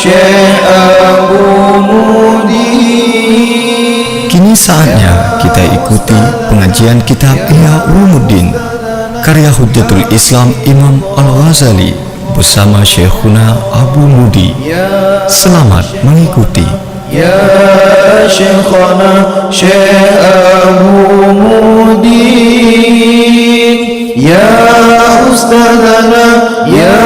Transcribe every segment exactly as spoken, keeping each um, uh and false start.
Syekh Abu Mudi. Kini saatnya kita ikuti pengajian kitab Ihya Ulumuddin, karya Hujjatul Islam Imam Al-Ghazali bersama Syekhuna Abu Mudi. Selamat mengikuti. Ya Syekhana Syekh Abu Mudi, ya Ustadzana, ya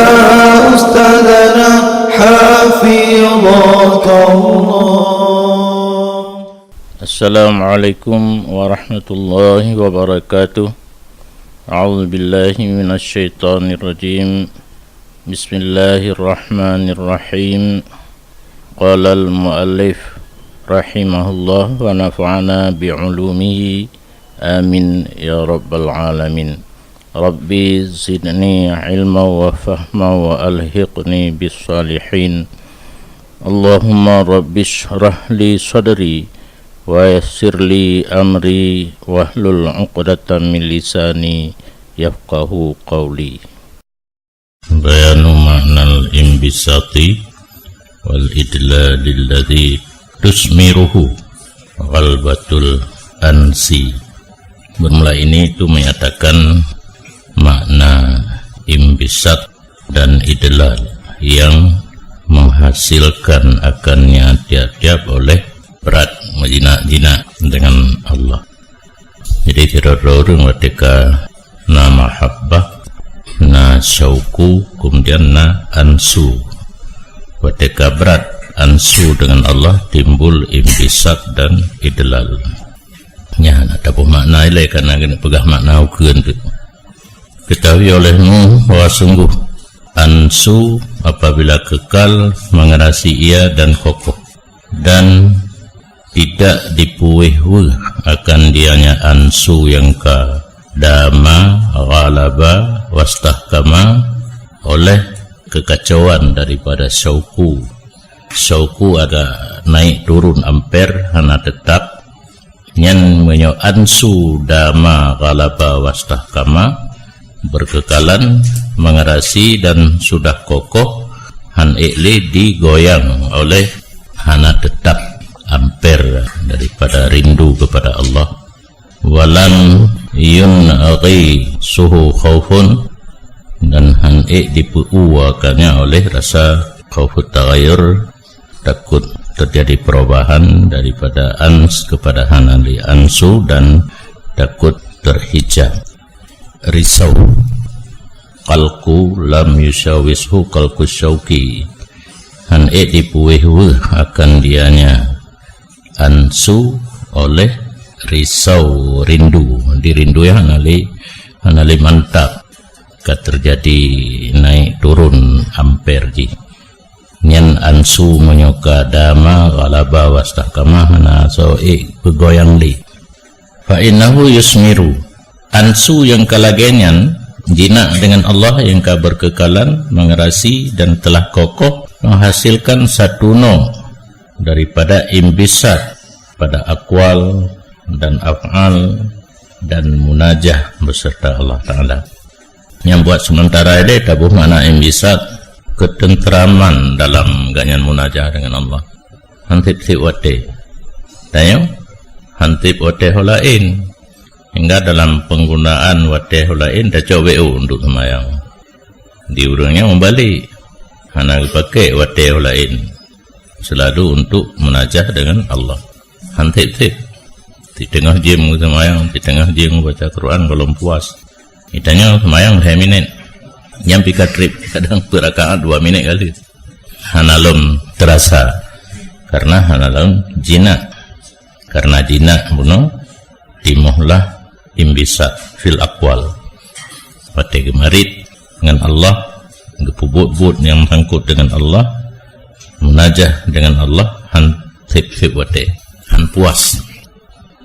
Ustadzana, hafidhakallah. Assalamualaikum warahmatullahi wabarakatuh. A'udzu billahi minasy syaithanir rajim. Bismillahirrahmanirrahim. Qala al-muallif rahimahullah wa nafa'ana bi ulumihi. Amin ya rabbal alamin. Rabbi zidni ilma wa fahma wa alhiqni bis salihin. Allahumma rabbi shrah li sadri wa yassir li amri wahlul uqdatam min lisani yafqahu qawli. Bayanu ma'nal inbisati wal idlalil ladzi tusmiruhu ghalbatul ansi. Bermula ini itu menyatakan makna imbisat dan idlal yang menghasilkan akannya tiap-tiap oleh berat, menjinak-jinak dengan Allah. Jadi, sidroe-droe ureuëng watée ka na mahabbah, na syauku, kemudian na ansu. Watée ka brat ansu dengan Allah, timbul imbisat dan idlal. Nyan na taboh makna ilée, karena keuneuk peugah makna ukeuen tu. Ketahui olehmu bahwa sungguh ansu apabila kekal mengerasi ia dan kokoh, dan tidak dipuwéh-wéh akan dianya ansu nyang ka dama, ghalaba, wastahkama oleh kekacauan daripada syauku. Syauku ada naik turun amper, hana tetap. Nyan meunyoe ansu dama, ghalaba, wastahkama, berkekalan, mengerasi dan sudah kokoh, han ék lé digoyang oleh hana tetap amper daripada rindu kepada Allah. Walam yunghisuhu khaufun, dan han ék dipeu-u akannya oleh rasa khaufut taghayur, takut terjadi perubahan daripada ans kepada hana lé ansu, dan takut terhijab. Risau. Qalqu lam yushawishu qalqu syauki. Han ék dipuwéh-wéh akan dianya ansu oleh risau, rindu. Dirindu ya hana lé, hana lé mantap. Ka terjadi naik turun amper jih. Nyan ansu meunyoe ka dama, ghalaba, wastahkama, hana soe ék peugoyang lé. Fa innahu yusmiru. Ansu nyang ka lagée nyan, jinak dengan Allah nyang ka berkekalan, mengerasi dan telah kokoh, menghasilkan satu no daripada imbisat pada akwal dan af'al dan munajah beserta Allah Ta'ala. Nyang buat sementara ilée taboh makna imbisat, ketentraman dalam gobnyan munajah dengan Allah. Han tieb-tieb watée. Tanyoe, han tieb watée ho laén. Hingga dalam penggunaan watée ho laén tacok W O untuk seumayang. Di ureuëng nyan meubalek, hana geupaké watée ho laén. Selalu untuk munajah dengan Allah. Han tieb-tieb. Di teungoh jeuem seumayang, di teungoh jeuem baca Quran gohlom puas. Geutanyoe seumayang lhée minét. Nyan pih ka treb, kadang peurakaat dua minét kali. Hana lom terasa. Karena hana lom jinak. Karena jinak bunoe timohlah imbisat fil aqwal. Watée geumarit dengan Allah, geupeubuet-buet nyang meusangkot dengan Allah, munajah dengan Allah, han tieb-tieb watée, han puas.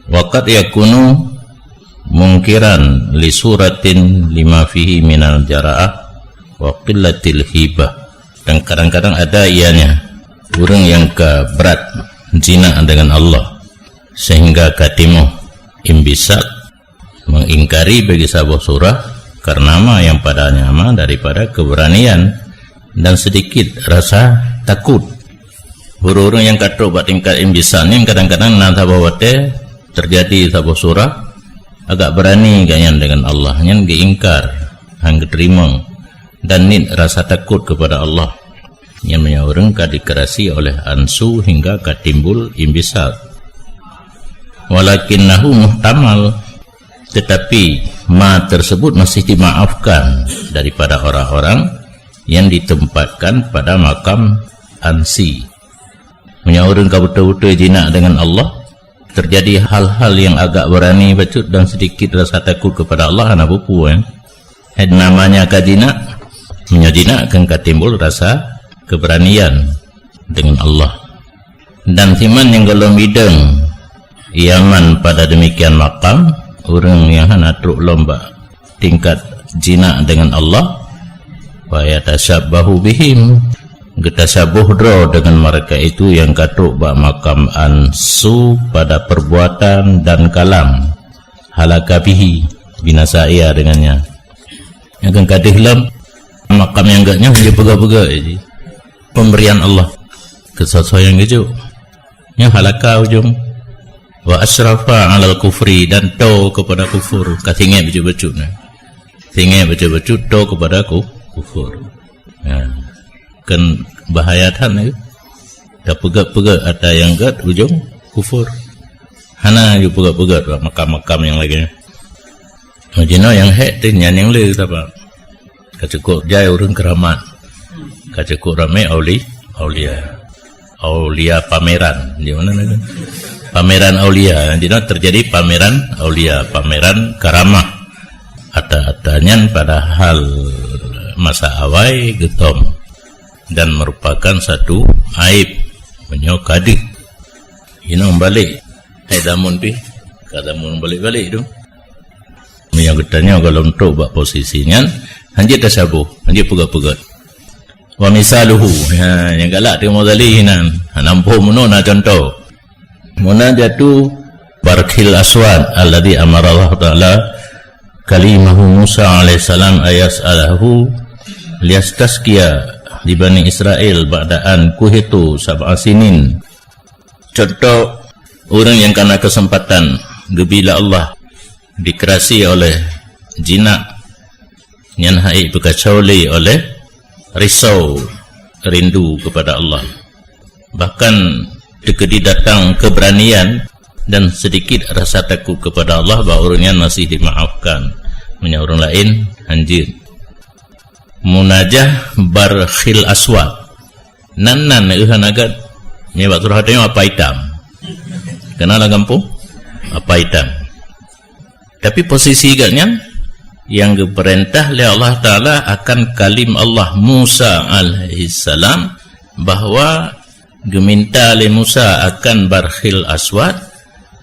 Wa qad yakunu mungkiran li suratin lima fihi minal jara'ah wa qillatil hibah. Dan kadang-kadang ada ianya ureuëng nyang ka brat jinak dengan Allah, sehingga ka timoh imbisat, mengingkari bagi saboh surah karena ma nyang padanya ma daripada keberanian dan sedikit rasa takut. Ureuëng-ureuëng nyang ka trok bak tingkat imbisal nyan kadang-kadang na saboh watée teujadi saboh surah agak beurani gobnyan deungon Allah, nyan geuingkar, hana geuteurimong, dan niet rasa takot keupada Allah. Nyan meunyoe ureuëng ka dikeurasi oleh ansu hingga ka timbul imbisal. Walakinnahu muhtamal, tetapi ma tersebut masih dimaafkan daripada orang-orang yang ditempatkan pada makam ansi. Meunyoe ureuëng ka beutôi-beutôi jinak deungon Allah, teujadi hal-hal nyang agak beurani bacut dan seudikit rasa takot keupada Allah, hana peue-peue, eh. Hai namanya ka jinak, meunyoe jinak kan ka timbul rasa keberanian deungon Allah. Dan siman nyang gohlom idong iaman pada demikian makam, ureuëng nyang hana trok lom bak tingkat jinak deungon Allah, wa yatasyabbahu bihim, geutasaboh droe deungon mereka itu nyang ka trok bak makam ansu pada perbuatan dan kalam, halaka bihi, binasa ia dengannya. Nyang ka deuh lom makam nyang geuh nyoe jipeugah-peugah ji pemberian Allah keu soe-soe nyang geujok. Nyoe halaka ujong. Wa asyrafa alal kufri, dan to kepada kufur. Ka singoh bacut-bacut nyan. Singoh bacut-bacut to kepada ku-, kufur. Ha. Kan bahaya that nyoe. Tapeugét-peugét ata nyang gét ujong kufur. Hana yue peugét-peugét bak makam-makam nyang lagée nyan. Jinoe nyang hék teuh nyan nyang le saban. Ka cukup jai ureuëng keuramat. Ka cukup ramé auli-, aulia. Aulia pameran. Di mana lagi? Pameran aulia. Jadi teujadi pameran aulia, pameran karamah. Ata-ata nyan padahal masa awai geutom dan merupakan satu aib meunyoe ka deuh. Inong balek. Hai damun pih. Ka damun balek-balek tu. Meunyoe geutanyoe gohlom trok bak posisi nyan, hanjeuet tasaboh, hanjeuet peugét-peugét. Wa misaluhu, ha, nyang galak teuma Ghazali nan, hana muphom meunoe na contoh. Munajatu barkhil aswad alladzi amara Allah Ta'ala kalimahu Musa alaihissalam ayas'alahu liyastasqiya li Bani Israil ba'da an kuhitu sab'a sinin. Contoh, ureuëng nyang kana keuseumpatan geubri lé Allah dikeurasi oleh jinak, nyan hai peukacauli oleh risau rindu keupada Allah. Bahkan teukeudi datang keberanian dan sedikit rasa takut kepada Allah, bah ureuëng nyan masih dimaafkan. Meunyoe ureuëng laén, hanjeuet. Munajah barkhil aswad. Nan-nan, eh, hana gét. Nyoe bak surah tanyoe apa itam. Kenal lah gampông? Apa itam. Tapi posisi gét nyan, nyang geupeurintah lé Allah Ta'ala akan kalim Allah Musa alaihissalam, bahwa geuminta lé Musa akan barkhil aswad,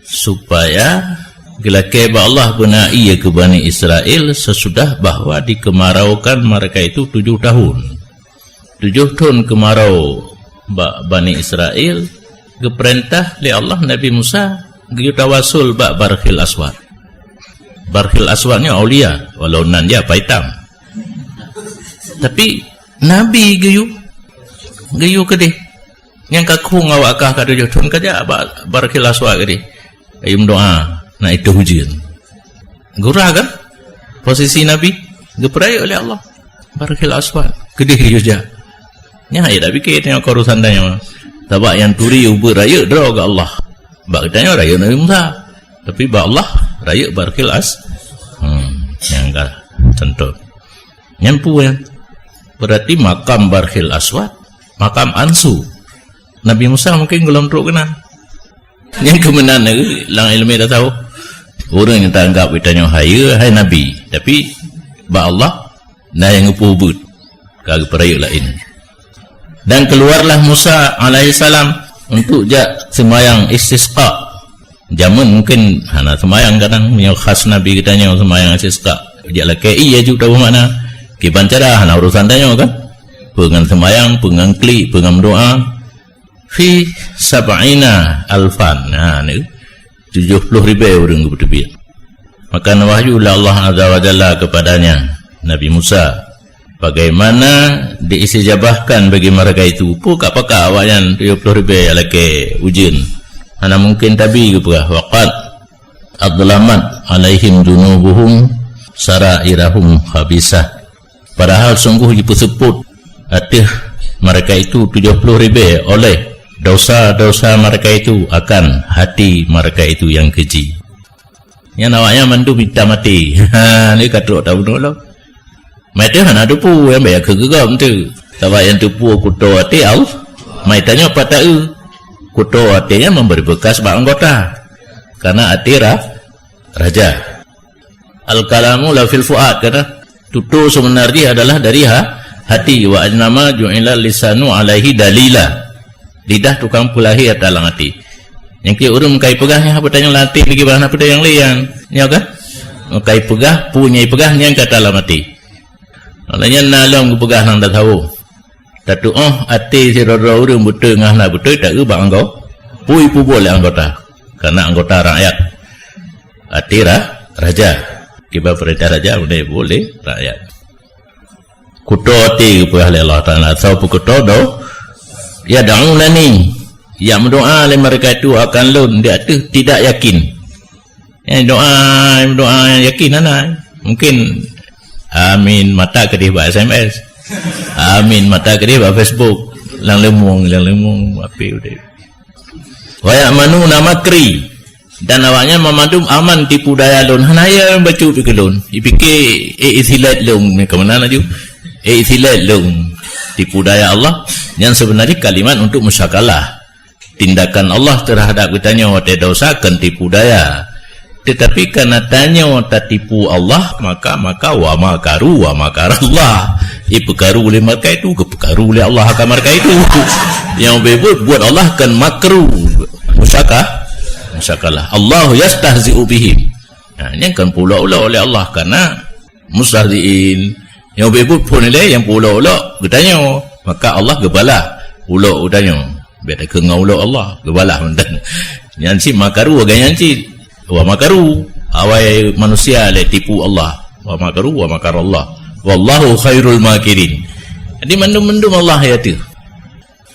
supaya geulakée bak Allah beuna ié keu Bani Israel sesudah bahwa dikeumaraukan mereka itu tujoh tahun. Tujoh thon keumarau bak Bani Israel, geupeurintah lé Allah Nabi Musa geuyue tawasul bak Barkhil Aswad. Barkhil Aswad nyoe aulia, walau nan dia apa itam. Tapi Nabi geuyue, geuyue keudeh. Nyang ka khueng awak kah ka tujoh thon ka jak bak Barkhil Aswad keudeh. Ayue meudoá, na itôh ujeuen. Gura kan? Posisi Nabi geupeurayeuk lé Allah. Barkhil Aswad keudeh geuyue jak. Nyan hai dak pike tanyoe keu urusan tanyoe. Sabab nyang turi ubeuet rayeuk droe geuh Allah. Bak geutanyoe rayeuk Nabi Musa. Tapi bak Allah rayeuk Barkhil As-, hmm, nyang ka teuntôt. Nyan peue nyan? Berarti makam Barkhil Aswad, makam ansu. Nabi Musa mungkin gohlom trok keunan. Nyang keu meunan lagée lam iéleumé tasawuf. Ureuëng nyang taanggab geutanyoe hayeue, hai Nabi, tapi bak Allah na nyang geupeubuet, ka geupeurayeuk laén. Dan keluarlah Musa alaihissalam untuk jak seumayang istisqa. Jameun mungkin hana seumayang kadang, meunyoe khas Nabi geutanyoe seumayang istisqa. Jak lakée ié aju taboh makna. Kiban cara hana urusan tanyoe kan? Peue ngon seumayang, peue ngon klik, peue ngon meudoá. Fi sab'ina alfan. Ha, ni tujoh ploh ribée ureuëng geupeuteubit. Maka neuwahyu lé Allah Azza wa Jalla keupadanya, Nabi Musa, Bagaimana diistijabahkan bagi mereka itu? Peue ka pakat awaknyan tujoh ploh ribèe nyang lakèe ujeuen? Hana mungken tabi geupeugah, "Wa qad adlamat 'alaihim dzunubuhum sarairahum khabisah." Padahal sungguh jipeuseupôt ateueh mereka itu tujoh ploh ribèe oleh dosa-dosa mereka itu akan hati mereka itu yang keji. Nyan awaknyan mandum itam até. Ha, lé ka trok tabunoe lom. Meuteumèe hana teupeu nyang bèk keu geugam tu. Sabab nyang teupeu kuto até Allah. Meuteumèe nyoe pat taeu. Kuto até nyan memberi bekas bak anggota. Karena até ra-, raja. Al-kalamu la fil fuad, kata. Tutoe sebenar jih adalah dari ha-, hati. Wa innama ju'ila lisanu alaihi dalila. Lidah tukang peulahé ata lam até. Nyang keu ureueng meukai peugah nyan hana peutanyong lam até lagi bah hana peutanyong lé nyan. Nyoe kan? Meukai peugah, peue nyang ipeugah nyan ka ata lam até. Maknanya na lom geupeugah lam tasawuf. Tatu'oh até sidroe-droe ureueng beutôi ngon hana beutôi taeu bak anggota. Peue ipubuet lé anggota? Karena anggota rakyat. Até ra-, raja. Kiban peurintah raja beuna ipubuet lé rakyat. Kuto até geupeugah lé Allah Taala, atau peukuto do, yad'unani, nyang meudoa lé mereka itu akan lôn di ateueh tidak yakin. Nyang doa, nyang doa nyang yakin hana. Mungkin amin mata keudeh bak S M S. Amin mata keudeh bak Facebook. Lam leumong, lam leumong, api udeh. Wa ya'manuna makri. Dan awaknyan meumandum aman tipu daya lôn. Hana ya bacut pike lôn. Ipike, eh, isilet lôn. Ni ke mana laju? Eh, isilet lôn. Tipu daya Allah. Yang sebenarnya kalimat untuk musyakalah. Tindakan Allah terhadap geutanyoe watèe dosa kon tipu daya. Tetapi karena tanyoe tatipu Allah, maka, maka wa makaru wa makarallah. Ipeukaru lé mereka itu, geupeukaru lé Allah akan mereka itu. Nyang beubuet buet Allah kon makru. Musyaka-, musyakalah. Allahu yastahzi'u bihim. Nah, nyan kon peuulok-ulok lé Allah karena mustahzi'in. Nyang beubuet phon ilèe nyang peuulok-ulok geutanyoe, maka Allah geubalah ulok geutanyoe. Beda keu ngon ulok Allah, geubalah mantong. Nyan cit makaru, agak nyan cit. Wa makaru, awai manusia lé tipu Allah. Wa makaru wa makarallah. Wallahu khairul makirin. Jadi mandum-mandum Allah ya tu.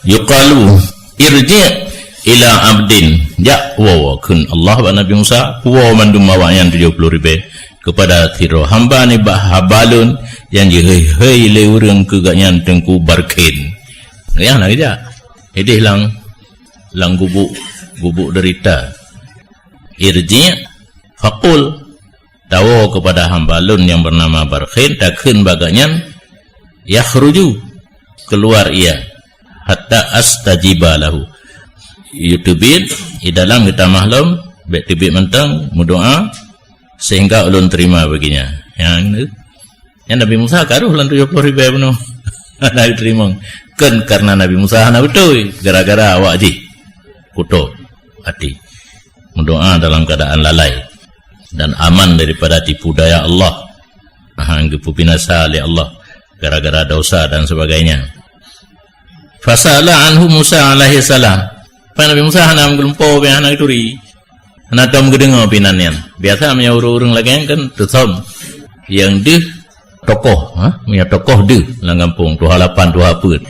Yuqalu, "Irji' ila abdin." Jak woe kheun Allah bak Nabi Musa, woe mandum awaknyan tujoh ploh ribèe kepada sidroe hamba nibak hamba lôn nyang jihei-hei lé ureueng keu gobnyan Teungku Barkhin. Nyang na geujak. Ideh lam, lam gubuk, gubuk derita. Irji' faqul, tawoe kepada hamba lôn nyang bernama Barkhin, takheun bak gobnyan, yakhruju, keluar ia, hatta astajiba lahu. Yue teubiet, di dalam geutamah lom, bèk teubiet mantong, meudoa, sehingga ulôn terima baginya. Nyan, nyan Nabi Musa ka roh lam tujoh ploh ribèe bunoe. Hana geuteurimong. Kon karena Nabi Musa hana beutôi, gara-gara awak jih kuto até. Meudoa dalam keadaan lalai dan aman daripada tipu daya Allah. Aha, geupeu binasa lé Allah gara-gara dosa dan sebagainya. Fasala anhu Musa alaihi salam. Pan Nabi Musa hana meugeulumpo, hana geuturi. Hana tom geudeungoe pinan nyan. Biasa meunyoe ureueng-ureueng lagèe nyan kan teusom. Nyang deuh tokoh, ha? Meunyoe tokoh deuh lam gampông, tuha lapan, tuha peuet.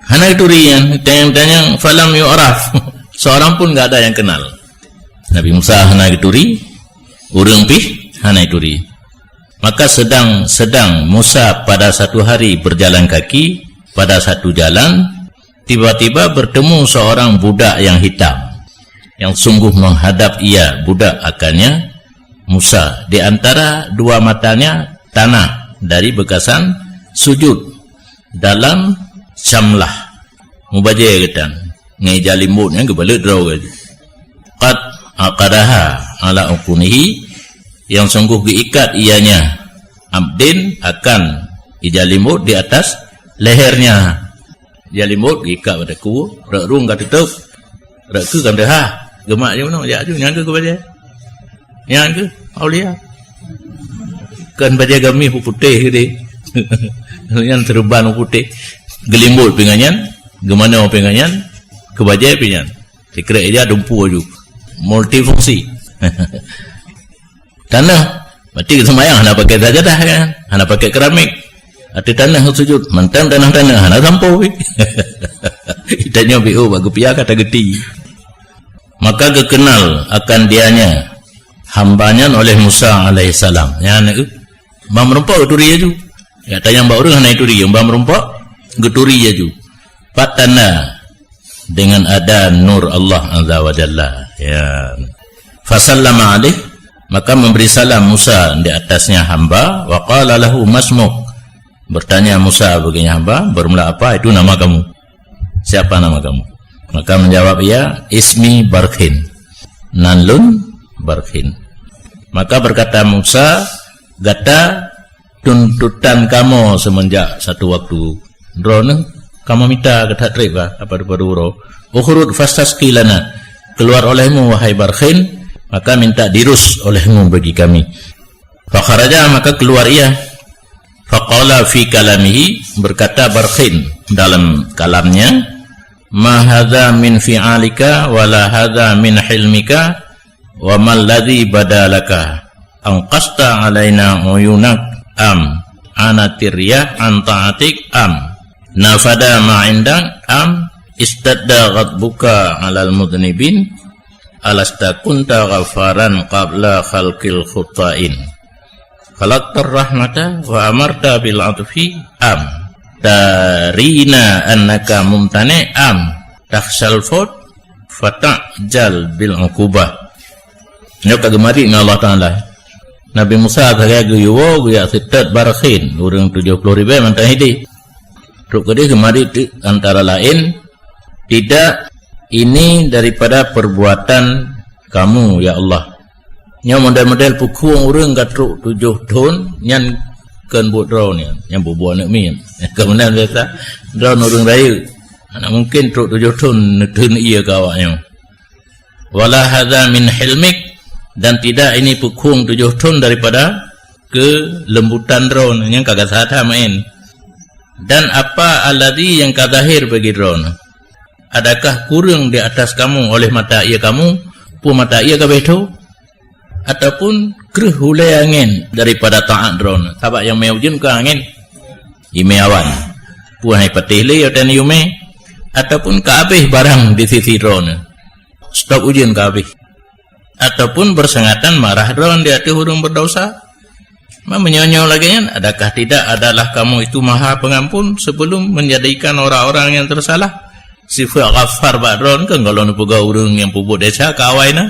Hana geuturi nyan, tanyong-tanyong, falam yu'raf. Seorang pun enggak ada yang kenal. Nabi Musa hana geuturi, ureueng pih hana geuturi. Maka sedang-sedang Musa pada satu hari berjalan kaki, pada satu jalan, tiba-tiba bertemu seorang budak yang hitam, yang sungguh menghadap ia, budak akannya, Musa, di antara dua matanya tanah dari bekasan sujud dalam syamlah, mubajèe geutan, ngon ija limbot nyang geubalot droe. Qad aqadaha ala uqunihi, yang sungguh geuikat ianya, abdin, akan ija limbot di atas lehernya. Ija limbot geuikat bak takue, rot rhueng ka tutup, rot keue ka meudaha. Geumat jih bunoe, jak aju, nyan keuh keubajèe. Nyan keuh aulia. Kon bajèe gamis putéh keudéh. Nyan seureuban putéh. Geulimbot pih ngon nyan, geumanoe pih ngon nyan, keubajèe pih nyan. Sikrek ija dumpu aju. Multifungsi. Tanoh, berarti seumayang hana pakai sajadah kan? Hana pakai keramik. Ateueh tanah sujud, mantong tanah-tanah hana sampoe. Tanyoe B O bak geupiah ka tageuti. Maka geukenal akan dianya hamba nyan oleh Musa alaihissalam. Nyan, eh, ban meurumpok geuturi laju. Ya, tanyong bak ureuëng hana geuturi, ban meurumpok geuturi laju. Pat tanda dengan ada nur Allah Azza wa Jalla. Ya. Fasallama alaih, maka memberi salam Musa di atasnya hamba, wa qala lahu masmuk. Bertanya Musa baginya hamba, bermula apa itu nama kamu? Siapa nama kamu? Maka menjawab ia, ismi Barkhin. Nan lôn Barkhin. Maka berkata Musa, gata tuntutan kamoe semenjak satu waktu. Droeneuh kamoe mita gata treb ka, apa dipadu uroe. Ukhruj fastasqi lana. Keluar olehmu, wahai Barkhin, maka minta dirus olehmu bagi kami. Fakharaja, maka keluar ia. Faqala fi kalamihi, berkata Barkhin dalam kalamnya, ma hadza min fi'alika, wa la hadza min hilmika, wa malladzi badalaka. Anqasta alaina uyunak am anatir riyah an ta'atik am nafada ma indak am istadda ghadbuka alal mudnibin. Alasta kunta ghafaran qabla khalqil khutain. Khalaqtar rahmata wa amarta bil atfi am tarina annaka mumtani am takhsal fot fata'jal bil uqubah. Nyoe ka geumari ngon Allah Taala. Nabi Musa sagai geuyue woe geujak seutôt Barkhin, ureuëng tujoh ploh ribée mantong hideh. Trok keudeh geumari teuk antara laén, tidak ini daripada perbuatan kamu, ya Allah. Nyoe model-model peukhueng ureuëng ka trok tujoh thon, nyan kon buet droeneuh, nyan bubuet aneuëk miet. Keumudian biasa, droeneuh ureuëng rayeuk. Hana mungken trok tujoh thon neuteun ié keu awak nyoe. Wala hadza min hilmik, dan tidak ini peukhueng tujoh thon daripada keulembutan droeneuh nyang ka gata that maén. Dan apa alladzi nyang ka zahir bagi droeneuh? Adakah kureueng di atas kamu oleh mata ié kamu, peue mata ié ka beuh tho? Ataupun kreueh hulée angén daripada taát droeneuh? Sabab nyang mé ujeuen kon angén, imé awan. Peue hai patéh lé yoh dan yumé? Ataupun ka habéh barang di sisi droeneuh? Stop ujeuen ka habéh. Ataupun bersengatan marah droeneuh di ateueh ureuëng berdosa? Ma meunyoe-nyoe lagée nyan, adakah tidak adalah kamu itu Maha Pengampun sebelum menjadikan orang-orang yang tersalah? Sifat ghafar bak droeneuh kan kalau neupeugah ureuëng nyang peubuet desya ka awai na.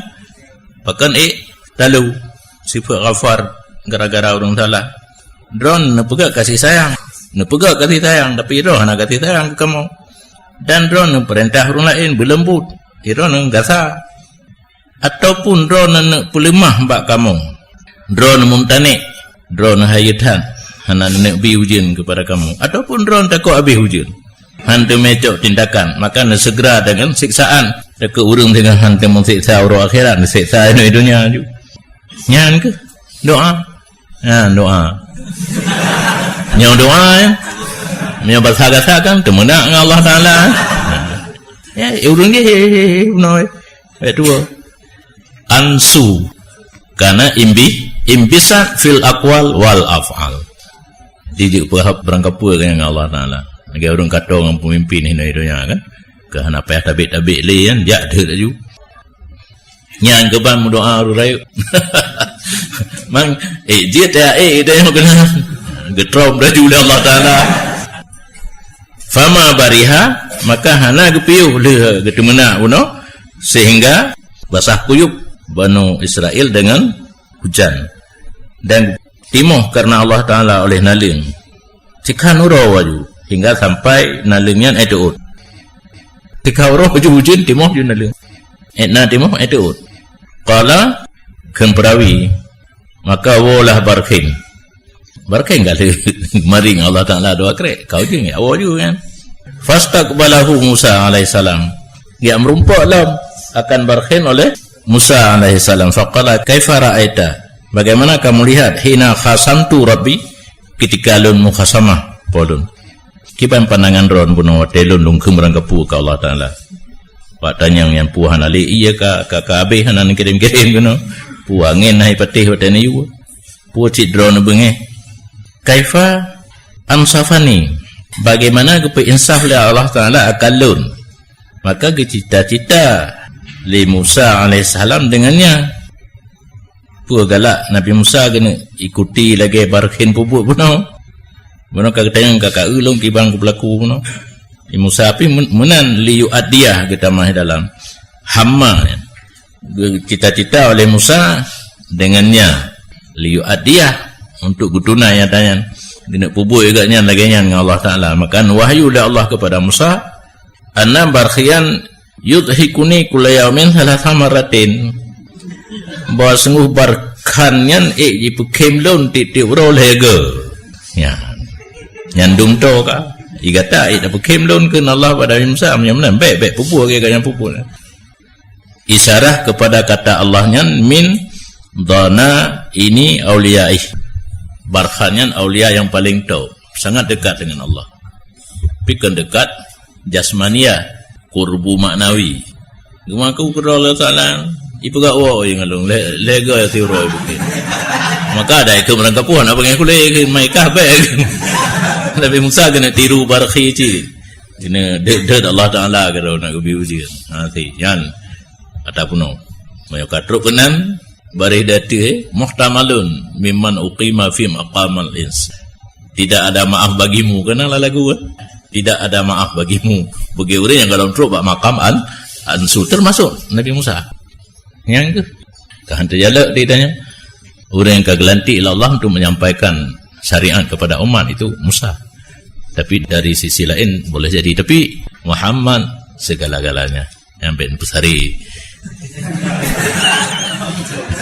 Pakon ék talo sifat ghafar gara-gara ureuëng salah. Droeneuh neupeugah kasih sayang. Neupeugah kasih sayang, tapi droeneuh hana kasih sayang keu kamoe. Dan droeneuh neupeurintah ureuëng laén beuleumbot. Droeneuh gasa. Ataupun droeneuh neuk peuleumah bak kamoe. Droeneuh mumtani, droeneuh hayeu that, hana neuk bi ujeuen keupada kamoe. Ataupun droeneuh takot habéh ujeuen. Han teumé cok tindakan, maka neuseugera deungon siksaan. Takot ureuëng deungon han teumé siksa uroe akhirat, neusiksa di donya ju. Nyan keuh doa. Nyan doa. Nyoe doa, ya. Nyoe basa-gasa kan teumeunak ngon Allah Taala. Ya, ureuëng dia, he, he, he, he, bunoe. Ayat dua. Ansu. Karena imbi, imbisa fil aqwal wal af'al. Dijak peuhab beurangkapeue ngon Allah Taala. Lagée ureuëng kato ngon peumimpin hinoe donya kan. Keu hana payah tabek-tabek lé kan, jak deuh laju. Nyan keuban meudoa ureuëng rayeuk. Mang, eh, jeuet ya, eh, dah yang kena. Geutrom laju lé Allah Taala. Fama bariha, maka hana geupiôh lé geuteumeunak bunoe, sehingga basah kuyup Banu Israel dengan hujan. Dan timoh karena Allah Taala oleh naleueng. Sikhan uroe laju, hingga sampai naleueng nyan éh teuôt. Sikhan uroe laju ujeuen timoh ju naleueng. Éh na timoh éh teuôt. Qala, kheun peurawi, maka woe lah Barkhin. Barkhin ka lheueh mari ngon Allah Taala dua krek, ka ujeuen ya woe ju kan. Fastaqbalahu Musa alaihissalam. Geumeurumpok lom akan Barkhin oleh Musa alaihissalam. Faqala, kaifa ra'aita? Bagaimana kamu lihat hina khasamtu Rabbi, ketika lôn mukhasamah Po lôn? Kiban pandangan droen bunoe watée lôn lungkheun beurangkapeue keu Allah Taala? Bak tanyong nyan peue hana lé ié ka, ka, ka habéh hana neukirém-kirém keunoe. Peue angén hai patéh watée neuyue. Peue cit droen beungéh. Kaifa Ansafani, bagaimana geupeu insaf lé Allah Taala akan lôn. Maka geucita-cita lé Musa alaihissalam deungon nyan. Peue galak Nabi Musa keuneuk ikuti lagée barkhin peubuet bunoe? Bunoe ka geutanyong ka ka ulôn kiban keu peulaku bunoe. Di Musa pih men-, meunan liyu'addiyah geutamah dalam hamma nyan. Geucita-cita oleh Musa dengan nya liyu'addiyah untuk geutunai nyata nyan. Keuneuk peubuet geuh nyan lagée nyan ngon Allah Taala. Maka wahyu lé Allah kepada Musa, anna barkhian yudhikuni kulla yaumin thalatha marratin. Bahwa sungguh barkhan nyan ék jipeukhem lôn tieb-tieb uroe lhée go. Nyan. Nyan dum to ka. Igata ék tapeukhem lôn kheun Allah bak Nabi Musa, meunyoe meunan bék, bék peubuet lagée gata nyan peubuet. Isyarah kepada kata Allah nyan min dhana ini auliyaih. Barkhan nyan aulia yang paling top, sangat dekat dengan Allah. Tapi kon dekat jasmania, qurbu maknawi. Geumaku keudroe Allah Taala, ipeugah woe ngon lôn, lé-, lhée go siuroe bukét. Maka ada ikeu meurangkapuh, nak bangai kulé, mai kah bék. Nabi Musa keuneuk tiru barkhi cit. Keuneuk deuet-deuet Allah Taala keudroe nak geubi ujeuen. Ha, si, nyan. Ata punoe. Meunyoe ka trok keunan, bareh di ateueh, muhtamalun mimman uqima fi maqamal ins. Tidak ada maaf bagimu, keunan lah lagu, eh. Tidak ada maaf bagimu. Bagi ureuëng nyang golom trok bak makam an, ansu, termasuk Nabi Musa. Nyang keuh. Ka han teujalak di tanyoe. Ureuëng nyang ka geulantik lé Allah untuk menyampaikan syariat kepada umat itu Musa. Tapi dari sisi lain boleh jadi. Tapi Muhammad segala-galanya. Nyang bék peusari.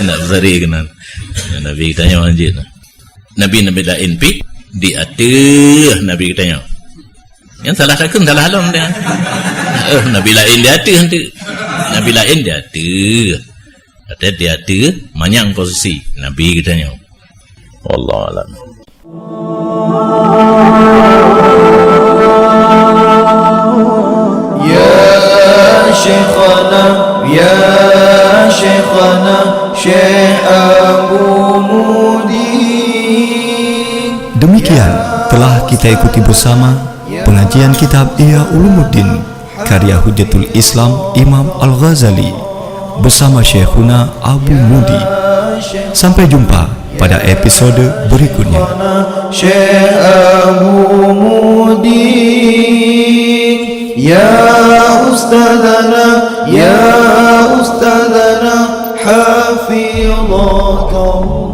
Nak peusari keunan. Nabi geutanyoe hanjeuet. Nabi-nabi laén pih di ateueh Nabi geutanyoe. Nyang salah takheun salah lom dia. Eh, Nabi laén di ateueh tu. Nabi laén di ateueh. Kata di ateueh manyang posisi Nabi geutanyoe. Wallahu a'lam. Ya Syekhana, ya Syekhana, Syekh Abu Mudi. Demikian telah kita ikuti bersama pengajian kitab Ihya Ulumuddin karya Hujjatul Islam Imam Al-Ghazali bersama Syekhuna Abu Mudi. Sampai jumpa pada episode berikutnya. Syekh Abu Mudi, ya Ustadzana, ya Ustadzana, hafidhakallah.